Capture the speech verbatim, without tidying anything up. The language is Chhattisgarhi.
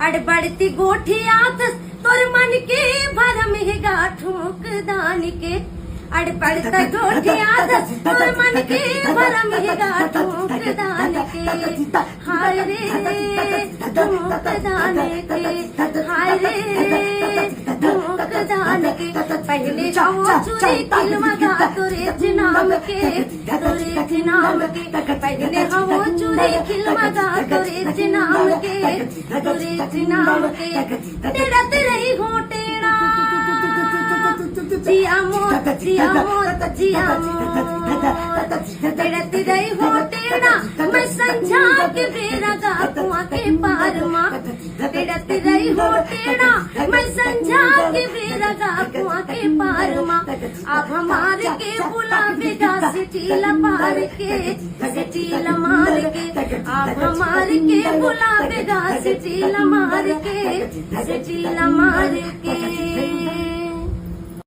अड़बड़ती गोठियाथस तोर मन के भरम हे गा ठुमुक दान के। अड़बड़ता गोठियाथस तोर मन के भरम हे गा ठुमुक दान के। हाय रे ठुमुक दान के, हाय रे ठुमुक दान के। पहले हवो चुरी खिलमा गा तोरे च नाम के, तोरे च नाम के। पहले हवो चुरी खिलमा गा तोरे च नाम के, तोरे च नाम के। टेड़त रही हो टेड़ा, जिया मोर, जिया मोर, जिया मोर। टेड़त रही हो टेड़ा, मैं संझा के बेरा गा कुआं के पार मा। टेड़त रही हो टेड़ा, मैं संझा के बेरा गा कुआं के पार मा। अब हमार के बुलावे गा सिटी ला मार के, सिटी ला मार के। अब हमार के बुलावे गा सिटी ला मार के, सिटी ला मार के।